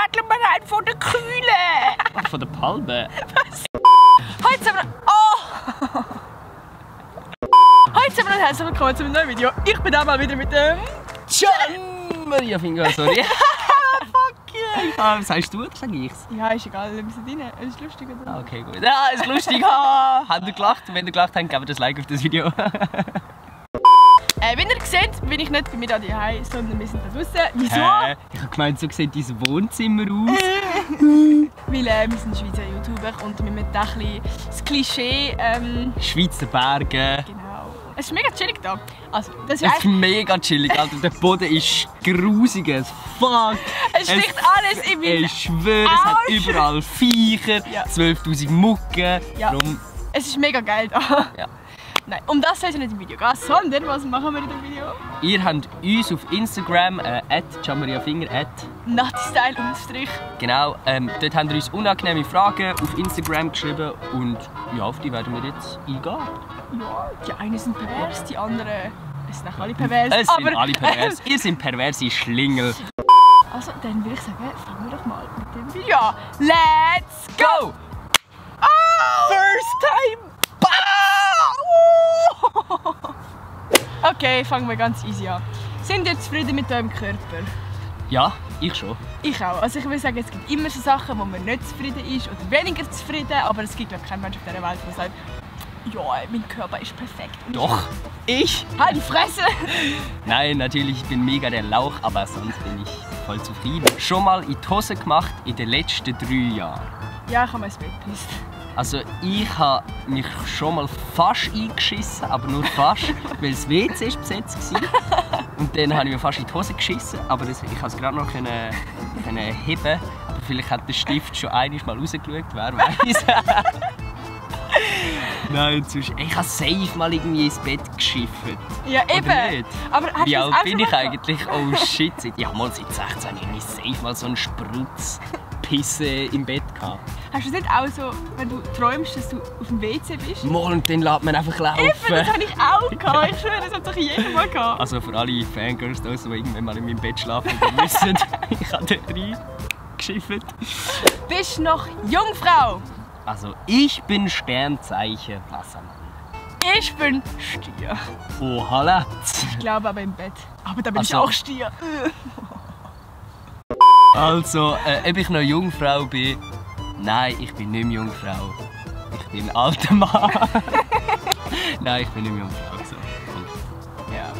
Zettel mal rein von der Kühle. Von der Palme? Was? Heute sind wir... Oh! Heute sind wir herzlich willkommen zu einem neuen Video. Ich bin auch mal wieder mit dem... John Maria Finger, sorry. Fuck you! Ah, was sagst du oder sag ich's? Ja, ist egal, wir sind rein. Es ist lustig, oder? Ah, okay, gut. Ja, ist lustig. Habt ihr gelacht? Wenn ihr gelacht habt, gebt das Like auf das Video. Wie ihr seht, bin ich nicht bei mir daheim, sondern wir sind da draußen. Wieso? Ich habe gemeint, so sieht dein Wohnzimmer aus. Weil wir sind Schweizer YouTuber und wir müssen ein bisschen das Klischee... Schweizer Berge. Genau. Es ist mega chillig da. Also, das Es ist mega chillig, Alter. Der Boden ist grusig as fuck. Es sticht alles in meinen Ich schwöre, es hat überall Viecher, Ja. 12'000 Mucken. Ja. Darum, Es ist mega geil da. ja. Nein, um das soll es nicht im Video gehen, sondern was machen wir in dem Video? Ihr habt uns auf Instagram, @JohnMariaFinger, Nattystyle_. genau, dort habt ihr uns unangenehme Fragen auf Instagram geschrieben und ja, auf die werden wir jetzt eingehen. Ja, die einen sind pervers, die anderen sind auch alle pervers. Es sind alle pervers. Ihr seid perverse Schlingel. Also, dann würde ich sagen, fangen wir doch mal mit dem Video an. Let's go! Oh! First time! Okay, fangen wir ganz easy an. Sind ihr zufrieden mit eurem Körper? Ja, ich schon. Ich auch. Also ich will sagen, es gibt immer so Sachen, wo man nicht zufrieden ist oder weniger zufrieden, aber es gibt, glaube ich, keinen Menschen auf dieser Welt, der sagt, ja, mein Körper ist perfekt. Und Doch. Ich? Halt die Fresse! Nein, natürlich, ich bin mega der Lauch, aber sonst bin ich voll zufrieden. Schon mal in die Hose gemacht in den letzten 3 Jahren. Ja, ich habe mein Bett gepisst. Also ich habe mich schon mal fast eingeschissen, aber nur fast, weil das WC war besetzt war. Und dann habe ich mir fast in die Hose geschissen, aber ich konnte es gerade noch können heben. Aber vielleicht hat der Stift schon einmal rausgeschaut, wer weiß. Nein, sonst, ich habe safe mal irgendwie ins Bett geschifft. Ja, Oder eben. nicht? Aber hast Wie du das alt auch bin schon ich mal eigentlich? Oh shit, ja mal seit 16 irgendwie safe mal so einen Sprutz Pisse im Bett gehabt. Hast du es nicht auch so, wenn du träumst, dass du auf dem WC bist? Mal und dann lässt man einfach laufen. Eben, das habe ich auch gehabt. Ich schwöre, das hat doch jeder mal gehabt. Also für alle Fangirls, die irgendwann mal in meinem Bett schlafen, die wissen, ich habe dort reingeschifft. Bist noch Jungfrau? Also ich bin Sternzeichen Wassermann. Ich bin Stier. Oh, holla. Ich glaube aber im Bett. Aber da bin ich Also- auch Stier. Also, ob ich noch Jungfrau bin? Nein, ich bin nicht mehr Jungfrau. Ich bin ein alter Mann. Nein, ich bin nicht mehr Jungfrau. So. Ja.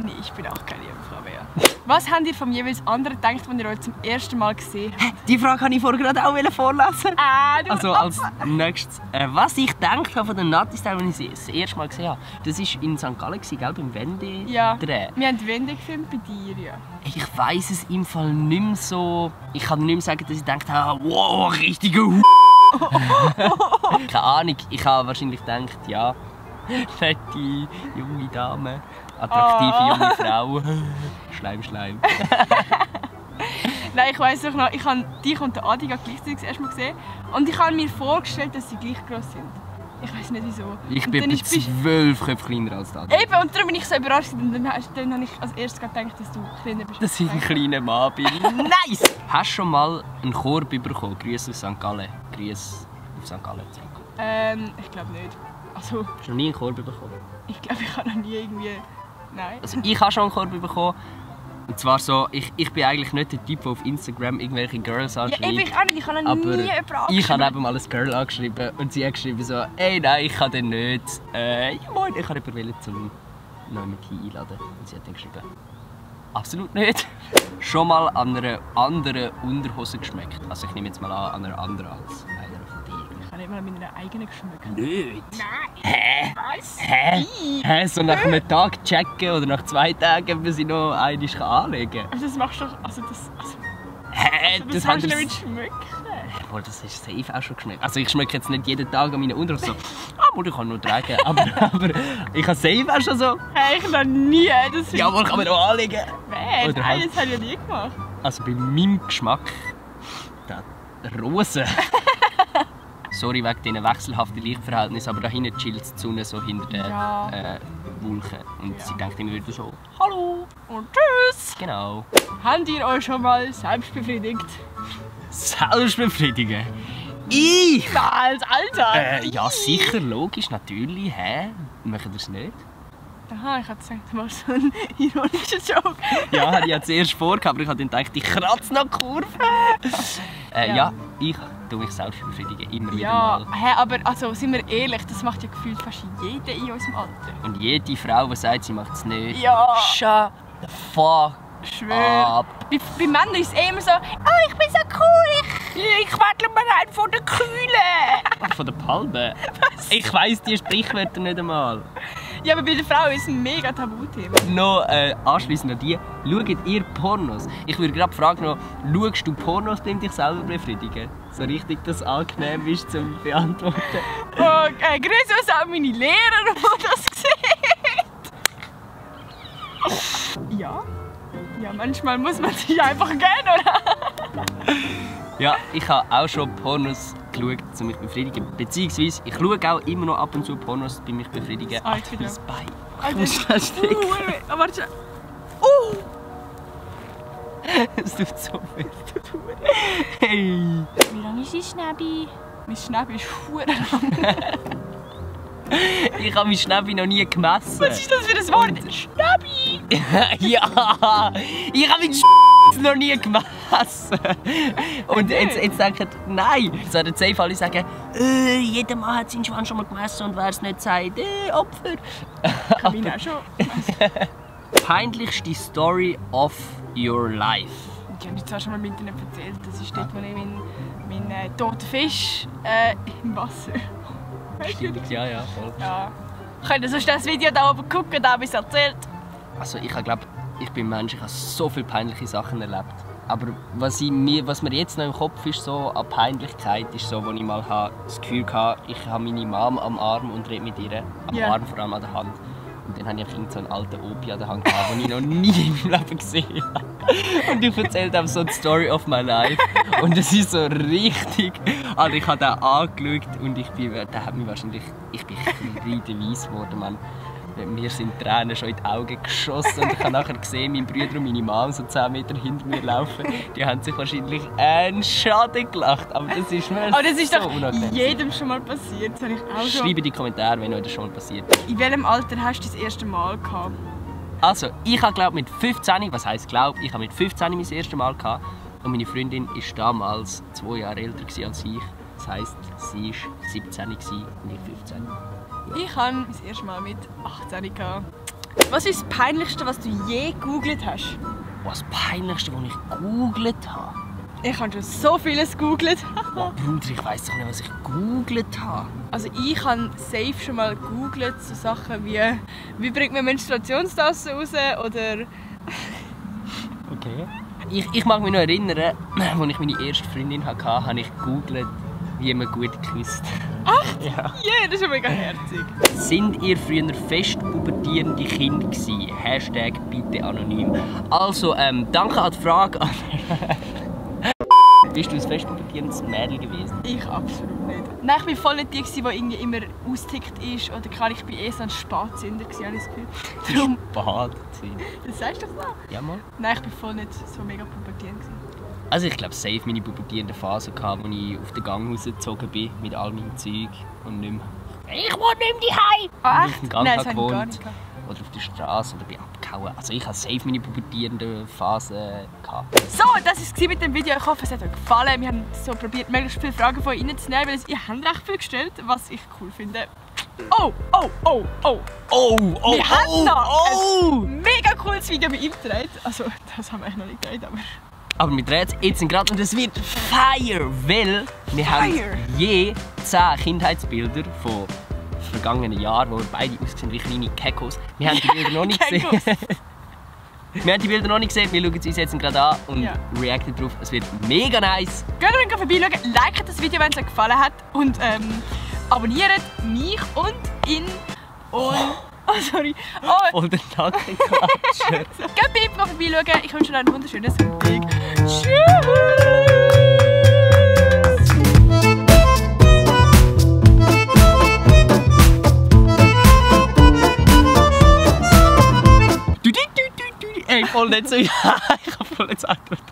Nee, ich bin auch keine Jungfrau mehr. Was habt ihr vom jeweils anderen gedacht, wenn ihr euch zum ersten Mal gesehen habt? Die Frage wollte ich vorher gerade auch vorlesen. Du Also als nächstes, was ich gedacht habe von den Nattystyle, als ich sie das erste Mal gesehen habe, das war in St. Gallen, gell, beim Wende-Dreh. Ja, wir haben Wende gefilmt bei dir, ja. Ich weiss es im Fall nicht mehr so. Ich kann nicht mehr sagen, dass ich gedacht habe, wow, richtiger Keine Ahnung, ich habe wahrscheinlich gedacht, ja, fette, junge Dame, attraktive junge Frau. Schleim, Schleim. Nein, ich weiss doch noch, ich habe dich und den Adi gleichzeitig das erste Mal gesehen. Und ich habe mir vorgestellt, dass sie gleich groß sind. Ich weiss nicht wieso. Ich Und bin dann etwa 12 Köpfe kleiner als das. Eben, und darum bin ich so überrascht. Und dann habe ich als erstes gedacht, dass du kleiner bist. Dass ich ein kleiner Mann bin. Nice! Hast du schon mal einen Korb bekommen? Grüße aus St. Gallen. Grüße auf St. Gallen zurück. Ich glaube nicht. Also, Hast du noch nie einen Korb bekommen? ich glaube, ich habe noch nie irgendwie... Nein. Also ich habe schon einen Korb bekommen. Und zwar so, ich bin eigentlich nicht der Typ, der auf Instagram irgendwelche Girls Ja, anschreibt. eben, ich auch nicht. Ich habe noch aber nie jemanden angeschrieben. ich habe eben mal ein Girl angeschrieben und sie hat geschrieben so, ey nein, ich kann den nicht. Ja moin, ich habe jemanden zum neuen einladen. Und sie hat dann geschrieben, absolut nicht. Schon mal an einer anderen Unterhose geschmeckt. Also ich nehme jetzt mal an einer anderen als einer von dir. Ich habe nicht mal an meiner eigenen geschmeckt. Nicht? Nein. Hä? Was? Hä? Hä? So nach einem Tag checken oder nach 2 Tagen, ob man sie noch einmal anlegen kann? Also das machst du doch... Also Hä? das haben kannst du wir- nicht schmecken. Boah, das ist safe auch schon geschmeckt. Also ich schmecke jetzt nicht jeden Tag an meinen Unterhose so, aber ich kann nur tragen. Aber ich habe safe auch schon so, Hey, ich noch nie. Das ja, aber kann man noch anlegen. Wer? Oder Nein, halt- das habe ich ja nie gemacht. Also bei meinem Geschmack, der Rose. Sorry wegen diesen wechselhaften Lichtverhältnissen, aber da hinten chillt die Sonne so hinter den Ja. Wolken. Und Ja. sie denkt immer wieder so, hallo. Und tschüss! Genau. Habt ihr euch schon mal selbst befriedigt? Selbst befriedigen? Ich? Als Alter! Ja, sicher, logisch, natürlich. Hä? Machen das nicht? Aha, ich hatte gedacht, das war so ein ironischer Joke. Ja, hatte ich ja zuerst vorgehabt, aber ich habe dann gedacht, ich kratze noch die Kurve. Ja, ich tue mich selbst befriedigen, immer wieder mal. Ja, aber also, sind wir ehrlich, das macht ja gefühlt fast jeder in unserem Alter. Und jede Frau, die sagt, sie macht es nicht, Ja. shut the fuck Schwör. up. Bei Männern ist es immer so, oh, ich bin so cool, ich werde mir einen von der Kühle. Von der Palme? Was? Ich weiss die Sprichwörter nicht einmal. Ja, aber bei der Frau ist es ein mega Tabuthema. Noch anschliessend an die, schaut ihr Pornos? Ich würde gerade fragen, schaust du Pornos, um dich selber befriedigen? So richtig, dass es angenehm ist zum Beantworten. Oh, grüße uns auch meine Lehrer, die das sehen. Ja. Ja, manchmal muss man sich einfach gehen, oder? Ja, ich habe auch schon Pornos geschaut, um mich zu befriedigen. Beziehungsweise, ich schaue auch immer noch ab und zu Pornos, um mich zu befriedigen. Ah, Ach, mein Bein. Ich Alter. muss schnell stricken. Warte schon. Es tut so weh. Hey! Wie lang ist dein Schnäbi? Mein Schnäbi ist verdammt lang. Ich habe mein Schnäbi noch nie gemessen. Was ist das für ein Wort? Schnäbi! Ja! Ich habe meinen noch nie gemessen. Und jetzt denken, nein! So der Safe alle sagen, jeder Mann hat seinen Schwanz schon mal gemessen und wer es nicht sagt, Opfer. Ich habe ihn auch schon. Peinlichste Story of your life? Ich habe zwar schon mal im Internet erzählt, das ist dort, wo ich meinen toten Fisch im Wasser. Stimmt, ja, voll. Ja. Könnt ihr sonst das Video da oben gucken, da habe ich es erzählt. Also ich glaube, ich bin Mensch, ich habe so viele peinliche Sachen erlebt. Aber was mir jetzt noch im Kopf ist, so an Peinlichkeit, ist so, wo ich mal das Gefühl hatte, ich habe meine Mom am Arm und rede mit ihr. Am Arm, vor allem an der Hand. Und dann hatte ich so einen alten Opi an der Hand, den ich noch nie in meinem Leben gesehen habe. Und ich erzähle ihm so die Story of my life. Und es ist so richtig. Also ich habe den angeschaut und ich bin kreideweiss geworden, Mann. Mir sind Tränen schon in die Augen geschossen und ich habe nachher gesehen, meine Brüder und meine Mom so 10 Meter hinter mir laufen. Die haben sich wahrscheinlich einen Schaden gelacht, aber das ist mir aber das ist so doch unangenehm. jedem schon mal passiert. Das habe ich auch schon. Schreibe in die Kommentare, wenn euch das schon mal passiert ist. In welchem Alter hast du das erste Mal gehabt? Also, ich habe glaube mit 15, was heisst glaube, ich habe mit 15 mein erstes Mal gehabt und meine Freundin war damals 2 Jahre älter als ich. Das heisst, sie war 17 und ich 15. Ich hatte mein erstes Mal mit 18 gehabt. Was ist das Peinlichste, was du je gegoogelt hast? Was das Peinlichste, was ich gegoogelt habe? Ich habe schon so vieles gegoogelt. Oh, Bruder, ich weiss doch nicht, was ich gegoogelt habe. Also ich habe safe schon mal gegoogelt, so Sachen wie bringt man Menstruationstassen raus oder... Okay. Ich mag mich noch erinnern, als ich meine erste Freundin hatte, habe ich gegoogelt, wie man gut küsst. Ach, ja. Yeah, das ist ja mega herzig. Sind ihr früher fest pubertierende Kinder gewesen? Hashtag bitte anonym. Also, danke an die Frage. Bist du ein fest pubertierendes Mädel gewesen? Ich absolut nicht. Nein, ich war voll nicht die, die irgendwie immer ausgetickt ist. Oder klar, ich war eh so ein Spatzünder, habe ich das Gefühl. Darum... Spatzünder? Das sagst du doch so? Ja, mal. Nein, ich war voll nicht so mega pubertierend. Also ich glaube, safe meine pubertierende Phase gehabt, wo ich auf den Gang rausgezogen bin mit all meinem Zeug und nicht mehr... Ich wohne nicht mehr daheim! Ah, echt? Auf dem Gang nein, das habe ich gewohnt. gar nicht gehabt. Oder auf der Straße oder bin abgehauen. Also ich hatte safe meine pubertierende Phase gehabt. So, das war es mit dem Video. Ich hoffe, es hat euch gefallen. Wir haben so probiert, möglichst viele Fragen von euch reinzunehmen, weil ihr habt recht viel gestellt, was ich cool finde. Oh! Wir haben noch ein mega cooles Video bei ihm gedreht. Also, das haben wir eigentlich noch nicht gedreht, aber wir drehen jetzt gerade und es wird Fire, weil wir haben je 10 Kindheitsbilder von vergangenen Jahren, wo wir beide aussehen wie kleine Geckos. Wir haben die Bilder noch nicht gesehen. Wir haben die Bilder noch nicht gesehen, wir schauen sie uns jetzt gerade an und reacten darauf. Es wird mega nice. Geht ruhig vorbeischauen, liked das Video, wenn es euch gefallen hat und abonniert mich und ihn und... Oh, sorry. Voll den Nackenklatscher. Geht bei ihm vorbeischauen, ich wünsche euch einen wunderschönen Sonntag. Tschüss! Ey, voll nicht so. Ja, ich hab voll nicht so antwortet.